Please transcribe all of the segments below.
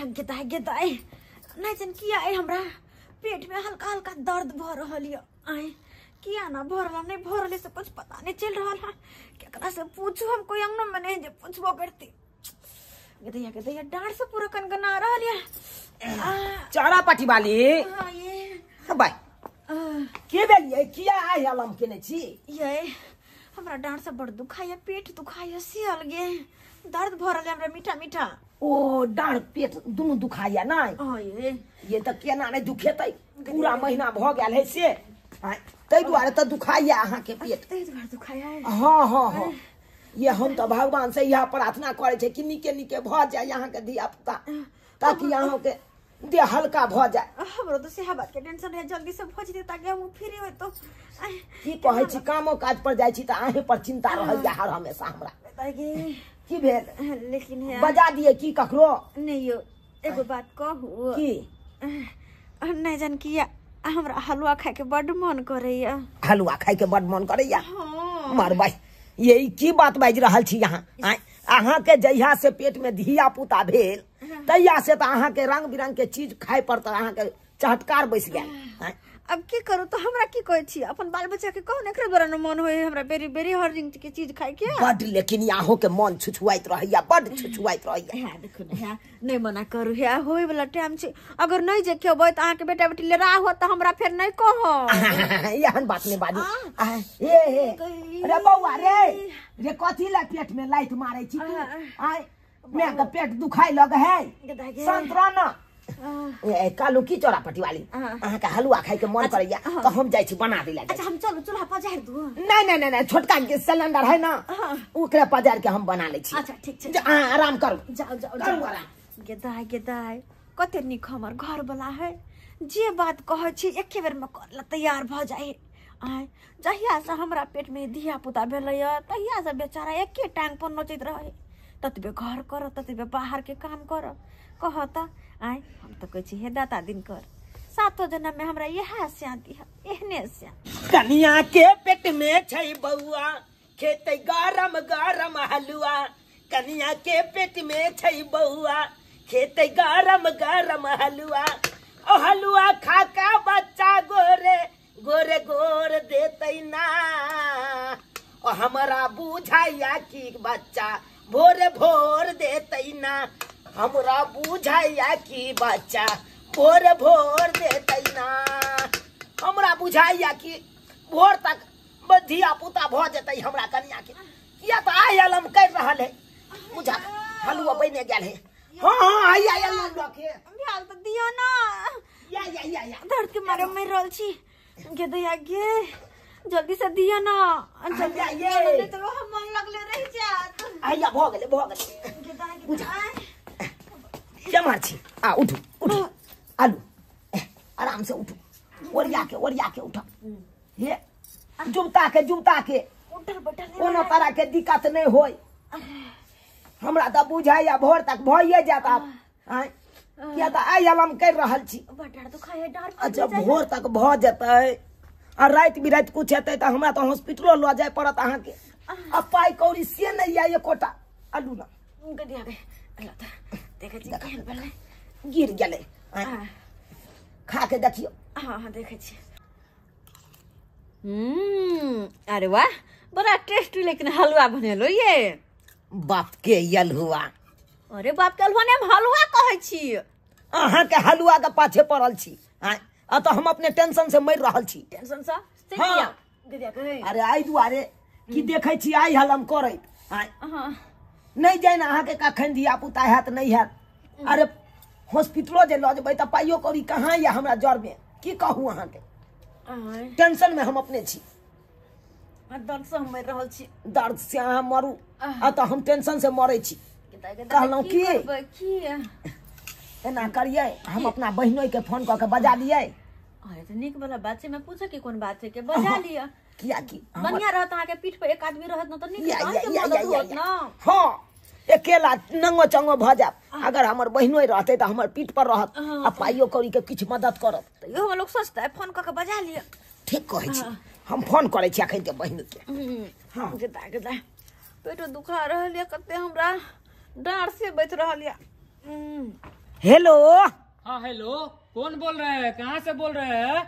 गेदाय गेदाय नहीं जन किया है हमरा पेट में हल्का हल्का दर्द भ रहल य। आय किया ना भरल नहीं भरल से कुछ पता नहीं चल रहा है। केकरा से पूछू हम कोई अंगनो में नहीं जे पूछबो करती। गेदैया गेदैया डांट से पूरा कनकना रहल य। चारा पाटी वाली हां ये भाई के भेलियै किया आइ हलम केने छी? ये हमरा डांट से बड़ दुखाय पेट दुखाय से अलगे दर्द भरल हमरा मीठा मीठा। ओ डांट पेट दुनु दुखाय नै? हां ये त केना नै दुखेतै, पूरा महीना भ गेल है से तै दुआरे त दुखाय अहाँ के पेट। तै दुआरे दुखाय। हां हां हां ये हम त भगवान से यह प्रार्थना करै छै कि नीके नीके भ जाय अहाँ के धिया पुता, ताकि अहाँ के देह हल्का भ जाय। हमरो तो सेहा बात के टेंशन है, जल्दी से भ जेतै ताकि हम फ्री होय। तो की कहै छी कामो काज पर जाइ छी त अहीं पर चिंता रहैया हर हमेशा हमरा। की भेल? लेकिन है बजा दिए की ककरो? नहीं यो एगो बात कहू की? नहीं जान किया हमरा हलवा खाए के बड मन करैया। हलवा खाए के बड मन करैया? हां। मरबै ये की बात बाजि रहल छी अहाँ? अहाँ के जहिया से पेट में धिया पुता भेल तहिया से त अहाँ के रंग बिरंग के चीज खाए पर त अहाँ के चहटकार बैस गेल। अब की करू तो हमरा की कहै छी अपन बाल बच्चा के कहू ने एकरे द्वारा न मन होय हमरा बेरी बेरी हर रंग के चीज खाए के। बड लेकिन अहाँ के मन छुछुआइत रहैया, बड छुछुआइत रहैया। हां देखू ने, हां नहीं मना करू, हे होय वाला टाइम छै, अगर नहीं जे खेबै त अहाँ के बेटा बेटी ले राह हो त हमरा फेर नहीं कहो। एहन बात नहीं बाजू। हे हे रे बौआ रे रे कथी ला पेट में लाइट मारै छी तू? आय मैं के पेट दुखाय लग है संतरा न। ए कालू की चोरा पटी वाली अहाँ के हलवा खाए के मन करैया त हम जाइ छी बना दिला। अच्छा हम चलू चूल्हा पजारि दू? नहीं नहीं नहीं छोटका गैस सिलेंडर है ना ओकरा पजारि के हम बना लै छी। अच्छा ठीक छै, अहाँ आराम करू। जाओ जाओ करू आराम। गेदाय गेदाय कते नीक हमर घर वाला है, जे बात कहै छी एके बेर में कर ला तैयार भ जाए। आय जहिया से हमरा पेट में धिया पुता भेलै तहिया से बेचारा एके टांग पर नचैत रहे, ततबे घर कर ततबे बाहर के काम कर कहता। आय हम तो कहै छी हे दाता दिन कर सातो जन्म में हमरा इएह शांति है एहने शांति। कनिया के पेट में छै बौआ खेतै गरम गरम हलुआ, कनिया के पेट में छै बौआ खेतै गरम गरम हलुआ, ओ हलुआ खा के बच्चा गोरे गोरे गोर देतै ना, ओ हमरा बुझाइया कि बच्चा भोरे भोर देतै ना, हमरा बुझाइया कि बच्चा भोर भोर देतै ना, हमरा बुझाइया कि भोर तक धिया पुता भ जेतै हमरा कनिया के। किया त आइ अलम कर रहल है, बुझा हलुआ बनि गेल है। हां हां आइ आइ अलम के भेल त दियो ना। या या या या दर्द के मारे मरि रहल छी। गेदैया गे जल्दी से दियो ना जल्दी ये तो हम मन लगले रहि जात। आइया भ गेलै भ गेलै। गेदाय बुझा केम्हर छी? आ उठू उठू आलू आराम से उठू, ओरिया के उठ। हे जुमता के उठल बैठल कोनो तरह के दिक्कत नहीं होय। हमरा त बुझाइया भोर तक भइए जात आब। आय किया त आइ अलम कर रहल छी। अच्छा भोर तक भ जेतै आ राति बिराति कुछ हेतै त हमरा त हॉस्पिटलो ल जाय पड़त अहाँ के। आ पाइ कौड़ी से नहीं आय एकोटा। आलू ना देखै छी केहन बनलै। गिर गेलै। खा के देखियौ। हां हां देखै छी। अरे वाह बड़ा टेस्टी लेकिन हलवा बनेलो ये। बाप के हलवा। अरे बाप के हलवा ने हम हलवा कहै छी। अहाँ के हलवा के पाछे पड़ल छी। आ त हम अपने टेंशन से मरि रहल छी। टेंशन से? हां। अरे आइ दुआरे की देखै छी आइ हलम करैत। हां नहीं जाए ना अहाँ के कखन धिया पुता हैत नहीं हैत। अरे हॉस्पिटलो जे लऽ जेबै त पाइयो कौड़ी कहाँ या हमरा जर में, की कहू अहाँ के। टेंशन में हम अपने छी। दर्द से हम मरि रहल छी। दर्द से अहाँ मरू आ त हम टेंशन से मरै छी। कहलहुँ की एना करियै हम अपना बहिनोई के फोन कऽ के बजा लियै। अरे त नीक वाला बात छै, मैं पूछे के कोन बात छै के बजा लिअ। किया की बढ़िया रहत अहाँ के पीठ पर एक आदमी रहत न त नीक मदद होत न। हां अकेला नंगो चंगो भ जाब। अगर हमर बहिनोई रहतै त हमर पीठ पर रहत आ पाइयो कौड़ी के किछु मदद करत। त इहो हम लोग सोचतै फोन क के बजा लिअ। ठीक कहै छी, हम फोन करै छी अखन के बहिन के। हां गेदा गेदा पेटो दुखा रहल ये कते हमरा डाँर से बैठ रहल ये। हेलो। हाँ हेलो, कौन बोल रहे हैं, कहाँ से बोल रहे हैं?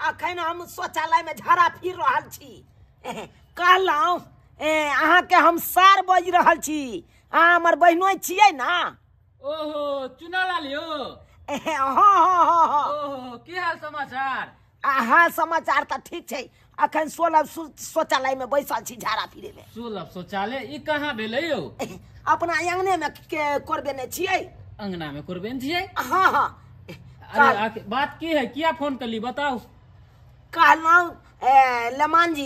अखन हम शौचालय में झाड़ा फिर रहल छी। कहलहुँ अहाँ के हम सार बजि रहल छी, अहाँ हमर बहिनो छियै ना? ओहो चुना लाल यो। हाँ हाँ हाँ। ओहो की हाल समाचार? हाँ समाचार तऽ ठीक छै, अखन 16 शौचालय में बैसल छी झाड़ा फिरे में। 16 शौचालय ई कहाँ भेलै यौ? अपना अंगने में के करबेने छियै। अंगना में करबेने छियै? हाँ हाँ। अरे बात की है, किया फोन करली बताउ? कहलहुँ लमान जी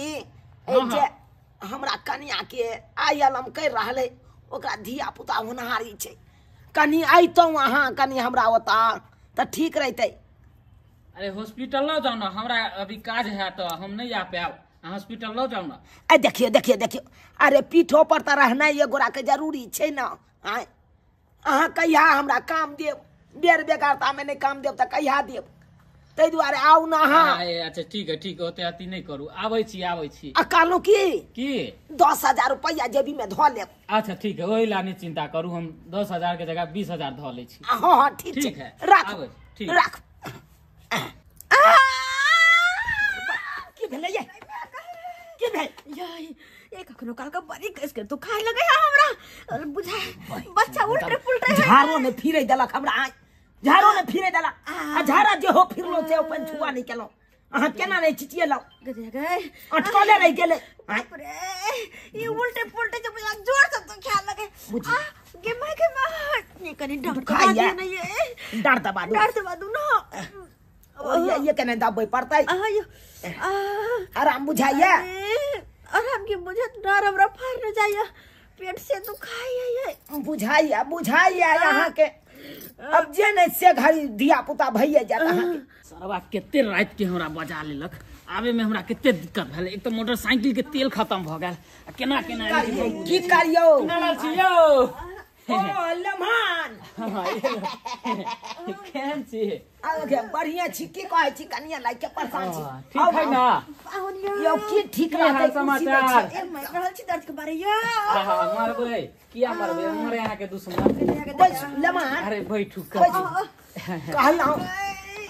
जे हमरा कनिया के आयल हम करि रहल है, ओकरा धिया पुता होनहारी छै, कनि अयतहुँ अहाँ कनि हमरा ओतऽ तऽ ठीक रहितै। अरे हॉस्पिटल ल जाउ ना, हमरा अभी काज है तो हम नहीं आ पाएब, हॉस्पिटल ल जाउ ना। अरे देखियो देखियो देखियो, अरे पीठो पर तऽ रहनाइ एक गोरा के जरूरी छै ना। अहाँ कहिया हमरा काम देब, बेर बेगारता में नहीं काम देब तऽ कहिया देब, ताहि दुआरे आउ ना अहाँ। अच्छा ठीक है ठीक है, ओते अथी नहीं करू, आबै छी आबै छी। आ कहलहुँ की की 10,000 रुपैआ जेबी में धऽ लेब। अच्छा ठीक है, ओहि ला नहीं चिंता करू, हम 10,000 के जगह 20,000 धऽ लै छी। हाँ हाँ ठीक ठीक है, राख ठीक राख। की भेलै ये, की भेल? ये कखनो काल के बड़ी कस के तो खाए लगे है हमरा, बुझा बच्चा उल्टे पुल्टे झाड़ो ने फिरे देलक हमरा, झाड़ो ने फिरे देलक, आ झाड़ा जे हो फिरलो से अपन छुआ नहीं केलौ, अहाँ केना नहीं चिचियलौ, अटकले रहि गेलै। बाप रे, ये उल्टे पुल्टे जे बुझा जोर से तो खाए लगे। आ गे my गे my, ये कनी डर दबा दियो ना, ये डर दबा दू, डर दबा दू ना। ये केना दबे पड़तै? आराम बुझाइया? आराम के बुझत डर हमरा फाड़ न जाइया, पेट से दुखाइया। बुझाइया बुझाइया यहाँ के, अब जे नहीं से घड़ी धिया पुता भइया जात अहाँ के। सरवा कते रात के हमरा बजा लेलक, आबे में हमरा कते दिक्कत भेल, एक तो मोटरसाइकिल के तेल खत्म भ गेल, आ केना केना की करियौ? केना छी यौ? ओ लम्हान केहन छी? बढ़िया छी, की कहै छी कनिया लाइक के परेशान छी। ठीक है ना यौ? की ठीक रहतै समाचार? ए मर रहल छी दर्द के बारे यौ। हां मरबै किया मरबै, मरे अहाँ के दुश्मन। बस लम्हान। अरे बैठू कहलहुँ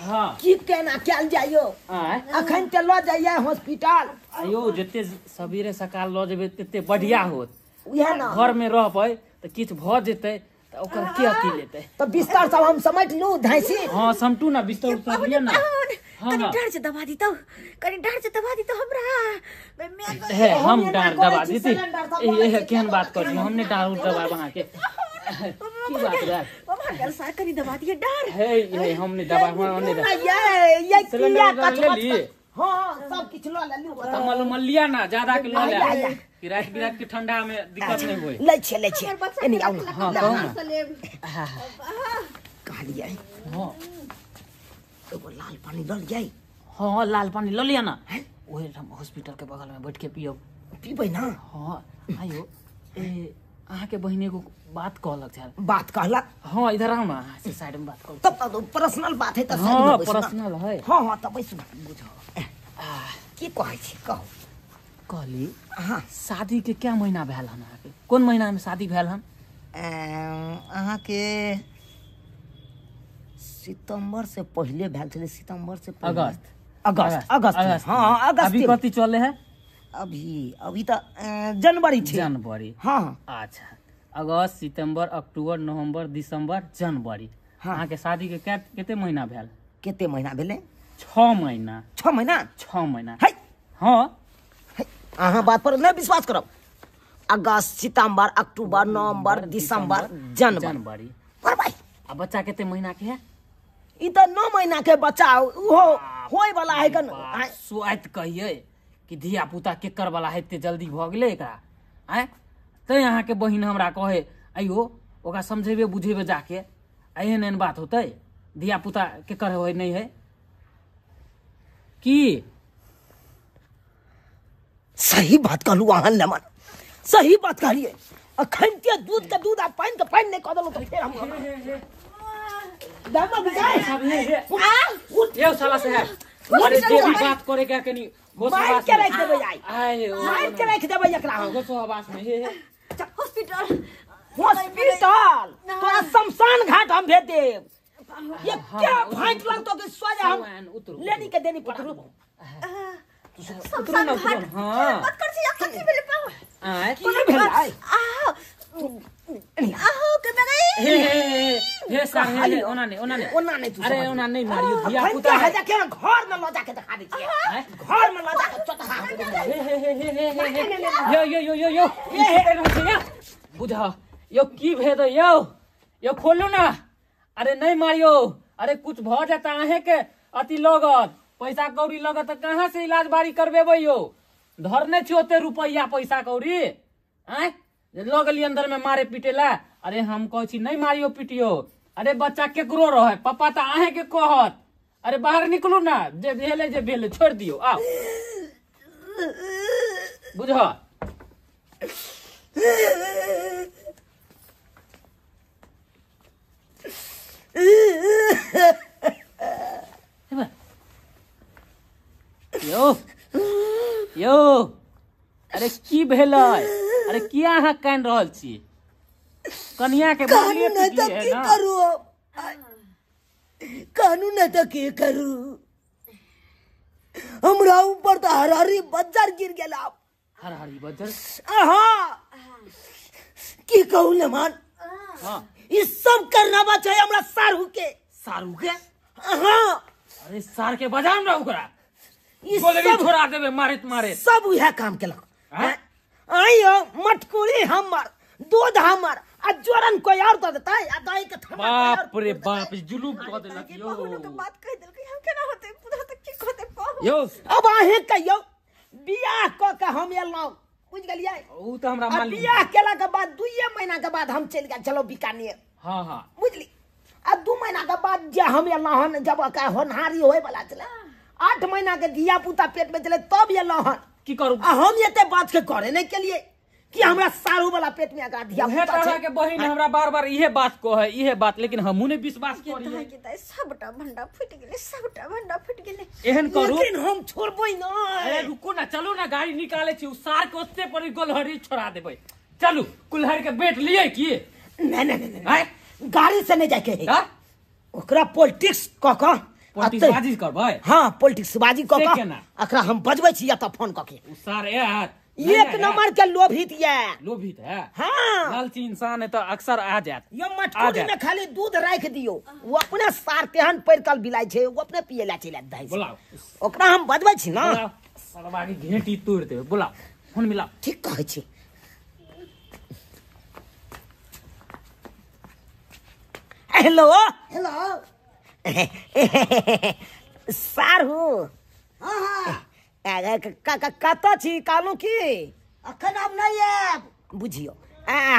हां की केना कैल जाइयो? अखन ते ल जाइए हॉस्पिटल। आयो जते सबेरे सकाल ल जेबै तते बढ़िया होत, उहे ना घर में रहबै त किछ भ जेतै त ओकर के अथी लेतै। त बिस्तर सब हम समेट लू धाइसी? हां समटू ना, बिस्तर सब लिअ ना। कनी डर से दबा दी तो, कनी डर से दबा दी तो हमरा। हे हम डर दबा दी ए केहन बात करी, हम ने डर दबाब अहाँ के, की बात रे? बाबा गल सार कनी दबा दिए डर। हे हे हम ने दबा, हम ने ये ये किया कछ। हां सब किछ ल लेलु, कमल मलिया ना ज्यादा के ल ले कि रात बिरात के ठंडा में दिक्कत नहीं होई। लै छै लै छै एनी आउ ना। हां कहू ना। कहलियै हां एगो लाल पानी ल लियै। हां लाल पानी ल लिया ना, ओहे हम हॉस्पिटल के बगल में बैठ के पियब, पीबै ना। हां आयो ए अहाँ के बहिन एगो बात कहलक छल। बात कहलक? हां इधर आउ ना, से साइड में बात करू। तब त पर्सनल बात है त साइड में बैसू। हां पर्सनल है। हां हां त बैसू ना, बुझो की कहै छी कहू। कहली हां शादी के क्या महीना भेल हन अहाँ के? कोन महीना में शादी भेल हन? अहाँ के सितंबर से पहले भेल छलै, सितंबर से अगस्त अगस्त अगस्त। हां अगस्त। अभी कथी चले है? अभी अभी त जनवरी छै। जनवरी हां। अच्छा अगस्त सितंबर अक्टूबर नवंबर दिसंबर जनवरी। अहाँ के शादी के कते महीना भेल? कते महीना भेलै? 6 महीना। 6 महीना? 6 महीना है। हां अहाँ बात पर नहीं विश्वास करब। अगस्त सितंबर अक्टूबर नवंबर दिसंबर जनवरी। पर भाई आ बच्चा कते महीना के है? ई त 9 महीना के बच्चा उहो होय वाला है कन। सोआत कहिए कि धिया पुता केकर वाला है एते जल्दी भ गेलै एकरा? आँय तैं अहाँ के बहिन हमरा कहे अइयो ओकरा समझेबे बुझेबे जाके, एहन एहन बात होतै, धिया पुता केकर होय नहीं है की? सही बात कहलू अहाँ लमन, सही बात कहलिए। अखन के दूध के दूध आ पानि के पानि नहीं कह देलहुँ तऽ फेर हम दामा बिगाय यौ साला साहब, अरे जे भी बात करे के कनी मार के राख देबै, आइ मार के राख देबै एकरा हम। गोसो आवाज में हे हॉस्पिटल। हॉस्पिटल तोरा शमशान घाट हम भेज देब। ये क्या फाइट लगतो कि सोजा हम लेनी के देनी पड़त। शमशान घाट हां बात कर छी अखन की भेलै पाहुन? आय की भेलै? आहो आहो के बगै हे हे हे सर हे ओना नहीं ओना नहीं ओना नहीं। अरे ओना नहीं मारियो धिया पुता है जाके घर में ल जाके दिखा दै छियै। घर में ल जाके चटहा हे हे हे हे हे हे यो यो यो यो हे बुझा यो की भेद यो यो खोलू ना। अरे नहीं मारियो, अरे कुछ भ जाता अहे के अति लगत पैसा कौड़ी लगत त कहाँ से इलाज बारी करबेबै यो? धरने छी ओते रुपैया पैसा कौड़ी आय लगली अंदर में मारे पीटे ला। अरे हम कहै छी नहीं मारियो पिटियो, अरे बच्चा केकरो रहे पापा त अहे के कहत। अरे बाहर निकलू ना, जे भेले जे भेले छोड़ दियो आओ बुझ। यो यो अरे की भेलै? अरे किया अहाँ कानि रहल छी? कनिया के कानून है त की करू? कानून है त की करू? हमरा ऊपर त हरहरी बज्जर गिर गेल। हरहरी बज्जर? हाँ की कहू लेमान, ई सब करना बा छै हमरा सारू के। सारू के? हाँ। अरे सार के बजाम ना ओकरा गोलरी छोड़ा देबे मारैत मारैत। सब उहे काम केलक। आइयो मटकुरी हमर दूध हमर आ जोरन कोई और दऽ देतै आ दही के थमा। बाप रे बाप जुलूम कऽ देलक यो। पाहुन के बात कहि देलकै हम केना होतै बुझा त की कहतै पाहुन यो। अब अहें कहियौ बियाह कऽ के हम एलहुँ बुझ गेलियै? उ त हमरा मालूम। बियाह केला के बाद 2 महीना के बाद हम चलि गेल छलहुँ बीकानेर। हाँ हाँ बुझली। आ 2 महीना के बाद जे हम एलहुँ हन जब होनहारी होय वाला छलै 8 महीना के धिया पुता पेट में छलै तब एलहुँ हन। की करू आ हम एते बात के करे नहीं के लिए कि हमरा सारू वाला पेट में आगा धिया पुता छै। के बहिन हमरा बार बार इहे बात कहै इहे बात, लेकिन हमहु ने विश्वास करियै। के सबटा भंडा फुटि गेलै, सबटा भंडा फुटि गेलै। एहन करू लेकिन हम छोड़बै नै। अरे रुकू ना चलू ना गाड़ी निकाले छी उ सार के ओते पर गोलहरी छोड़ा देबै। चलू कुल्हड़ के बेट लिए की? नहीं नहीं नहीं गाड़ी से नहीं जाके है ओकरा पॉलिटिक्स क क पॉलिटिक्स बाजी करबै। हां पॉलिटिक्स बाजी क क एकरा हम बजबै छी या त फोन क के। उ सार आयत एक नंबर के लोभित ये। लोभित है? हाँ लालची इंसान है तो अक्सर आ जात। यो मटकुरी में खाली दूध राख दियो वो अपने सार तेहन पैरकल बिलाई छै वो अपने पिए ला चलि जाय। बोलाओ ओकरा हम बजबै छी ना सरवा के घेंटी तोड़ देबै। बोलाओ फोन मिलाओ। ठीक कहै छी। हेलो हेलो सारू। हाँ हाँ कतऽ छी? कहलहुँ की अखन हम नहीं आयब। बुझियौ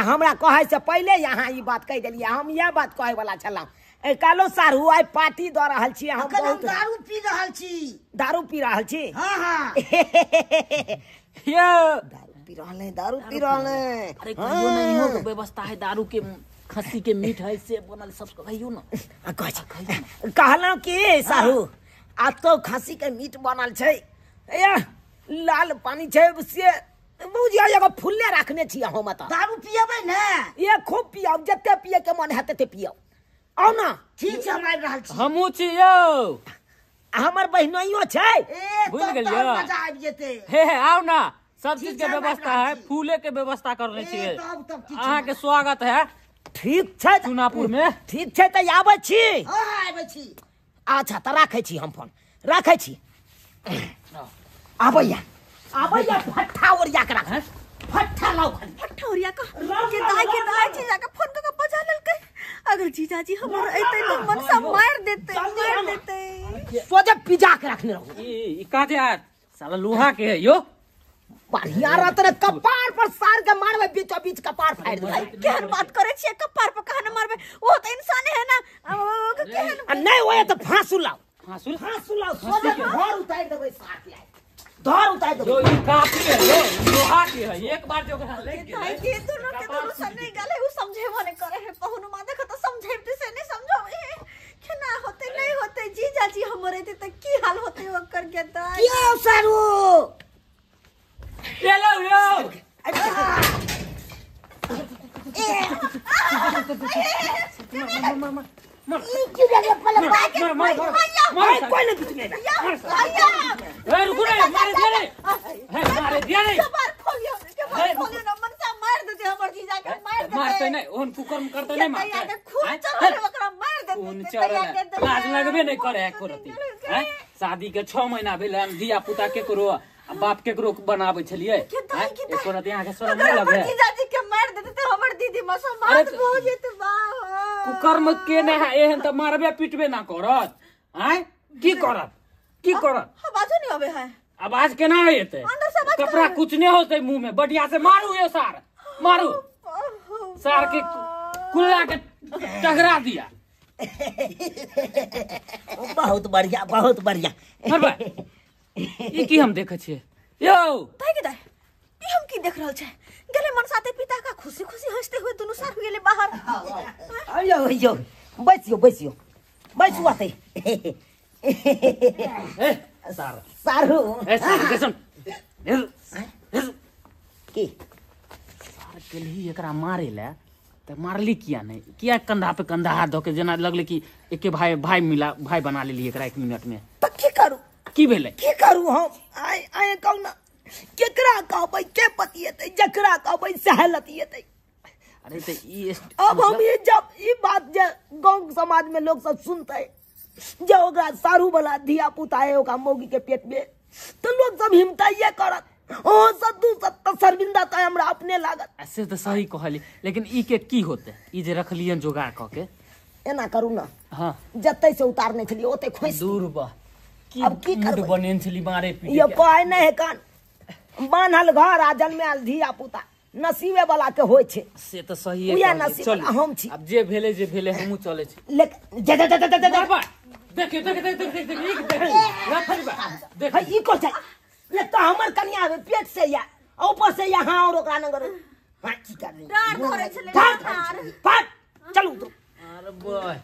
हमरा कहै से पहिले अहाँ ई बात कहि देलियै, हम इएह बात कहै वाला छलहुँ। कहलहुँ सारू आइ पार्टी दऽ रहल छी हम, बहुत दारू पी रहल छी। दारू पी रहल छी? हाँ हाँ यो दारू पी रहल है, दारू पी रहल है। अरे कहियो नहीं हो व्यवस्था है दारू के, खस्सी के मीट है से बनल सब कहियो ना। कहलहुँ की सारू आ तो खस्सी के मीट बनल छै, लाल पानी छै से बुझियौ एगो फुल्ले राखने छी हम त। दारू पियबै ने? ये खूब पियब, जते पिए के मन हेतै तते पियब। आउ ना। ठीक छै हम आबि रहल छी। हमहूँ छी यौ, हमर बहिनोइयो छै। बुझि गेलियै मजा आबि जेतै। हे हे आउ ना, सब चीज के व्यवस्था है, फूले के व्यवस्था करने छियै। अहाँ के स्वागत है। ठीक छै चुनापुर में। ठीक छै तऽ आबै छी। हाँ आबै छी। अच्छा तऽ राखै छी हम फोन, राखै छी। आबैया आबैया फट्ठा ओरिया के राख, फट्ठा लाउ खाली, फट्ठा ओरिया के के दाई छी जाके फोन क के बजा लेलकै। अगर जीजाजी हमर एतै त मन से मार देतै, मार देतै। सोजे पिजा के रखने रहू। ई का जे आत साला लोहा के है यो, बढ़िया रहत रे। कपार पर सार के मारबै बीचो बीच कपार फाड़ि देबै। केहन बात करै छियै? कपार पर कहाँ मारबै, ओ त इंसान है ना। केहन आ नहीं होय त फांसू लाउ, फांसू फांसू लाउ, सोजे घर उतारि देबै सार के, धर उतारि देबै। जो ई काफी है यो लोहा के है, एक बार जो ओकरा लग गेलै के दोनों के दोनों से नहीं गले उ समझेबो नहीं करे है। पहुन मां देख त समझेबते से नहीं समझावे केना होते नहीं होते। जीजाजी हमर एते त की हाल होते ओकर के त की सारू ये लो यो। ए मार मार मार ई की रे पले मार मार मार कोई नहीं बीच में ए रुको रे मारे दिया रे हे मारे दिया रे कबार खोलियो कबार खोलियो ना मनसा मार देते हमर जीजा के मार देते मारते नहीं ओन कुकर्म करते नहीं मारते खून चढ़ल ओकरा मार देते खून चढ़ल लाज लगबे नहीं करे है कोरती हैं शादी के 6 महीना भेल हम धिया पुता के करो आ बाप के करो बनाबै छलियै एको रति अहाँ के शरम नहीं लगे जीजा जी के मार देते त हमर दीदी मसो मार हो जेते बा कुकर्म के नहीं है एहन त मारबे पिटबे ना करत आय की करत की करत आवाजो नहीं आवे है आवाज केना एते कपड़ा कुछ नहीं होते मुंह में बढ़िया से मारू ये सार मारू सार के कुल्ला के टकरा दिया बहुत बढ़िया बहुत बढ़िया मरबा ई की हम देखै छियै यो दाइ के दाइ ई हम की देख रहल छै गेले मनसाते पिता का खुशी खुशी हंसते हुए दुनू सार गेले बाहर आयो यो बैसियो बैसियो बैसु आते ए सार सारू ए सार के सुन की सार गेलही एकरा मारे ले त मारली किया नहीं किया कंधा पे कंधा हाथ धो के जेना लगले कि एके भाई भाई मिला भाई बना लेली एकरा 1 मिनट में त की करू की भेलै की करू हम आय आय कहू ना केकरा कहबै के पतिएतै जकरा कहबै सएह लतिएतै अरे त ई अब हम ये जब ई बात जे गांव समाज में लोग सब सुनतै जे ओकरा सारू वाला धिया पुता है ओकरा मौगी के पेट में तो लोग सब हिमताइये करत ओ सब दू सब त शर्मिंदा त हमरा अपने लागत से त सही कहली लेकिन ई के की होते ई जे रखलियन जोगाड़ क के एना करू ना हां जतै से उतारने छलियै ओतै खोसि दूर बा अब की करबै बनेन छली मारे पीटे ये कहै नहि है कान बान्हल घर आ जनमायल धिया पुता नसीबे वाला के होइ छै से त सही है उएह नसीब वाला हम छी अब जे भेलै जे भेलै हमहूँ चलै छी लेकिन जे जे जे जे जे देख देख देख देख देख ई देख रखल बा देख है ई को छै ले तो हमर कनिया पेट से या ऊपर से यहाँ और ओकरा नगर हां की कर डर धरै छलै फट चलू तो अरे बॉय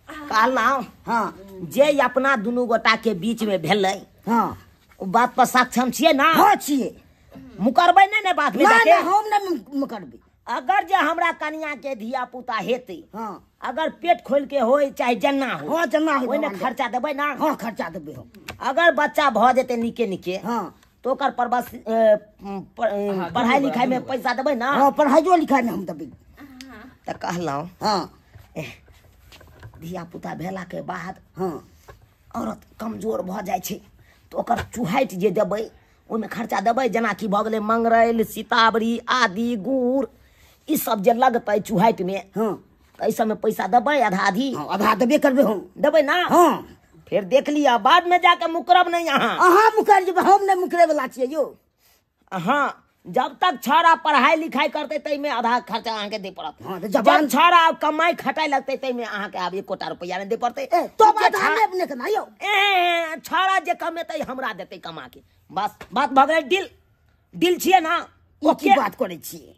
कहलहुँ हां जे अपना दुनू गोटा के बीच में भेलै हां ओ बात पर सक्षम छियै ना हां छियै मुकरबै नहि ने बात में ना हम नहि मुकरबै अगर जे हमरा कनिया के धिया पुता हेतै हां अगर पेट खोल के होय चाहे जन्ना हो हां जन्ना हो ओइमे खर्चा देबै ना हां खर्चा देबै हम अगर बच्चा भ जेतै निके निके हां तो ओकर परवरिश पढ़ाई लिखाई में पैसा देबै ना हां पढ़ाइयो लिखाई में हम देबै त कहलहुँ हां धिया पुता भेला के बाद हां औरत कमजोर भ जाइ छै तो ओकर चुहाइट जे देबै ओहिमे खर्चा देबै जेनाकि भऽ गेलै मंगरैल सीतावरी आदि गुड़ ई सब जे लगतै चुहाइट में हां एहि सबमे पैसा देबै आधा आधी हां आधा देबे करबै हम देबै ना हां फिर देख लिअ बाद में जाके मुकरब नहीं अहाँ अहाँ मुकर जेबै हम नहि मुकरे वाला छियै यौ हाँ जब तक छौड़ा पढ़ाई लिखाई करते तैमे आधा खर्चा अहाँके दे पड़त हाँ, जब छौड़ा कमाई खटाई लगतै तैमे अहाँके आब एकोटा रुपैआ नहि दे पड़तै तो आधा नहि अपने के ना यौ ए छौड़ा जे कमेतै हमरा देतै कमा के बस बात भऽ गेलै डील डील छियै ना ओ की बात करै छियै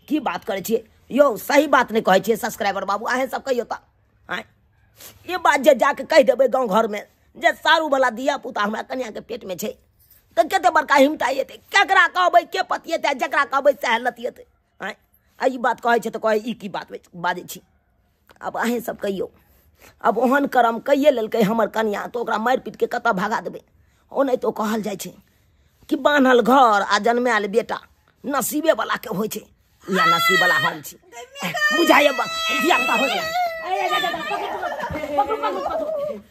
की बात करै छियै यौ सही बात नहि कहै छियै सब्सक्राइबर बाबू अहें सब कहियौ तऽ आँय ये बात जे जाके कहि देबै गाँव घरमे जे सारू वाला धिया पुता हमरा कनिया के पेट में छै तऽ कते बड़का हिमता एतै केकरा कहबै के पतिएतै जकरा कहबै सएह लतिएतै आँय आ ई बात कहै छै तऽ कहै ई की बात बाजै छी आब अहें सब कहियौ आब ओहन करम कैये लेलकै हमर कनिया तऽ ओकरा मारि पीट के कतऽ भगा देबै ओनाहितो कहल जाइ छै कि बान्हल घर आ जनमायल बेटा नसीबे वाला के होइ छै इएह नसीब वाला हम छी बुझाइए धिया पुता हो गेलै पकड़ू पकड़ू पकड़ू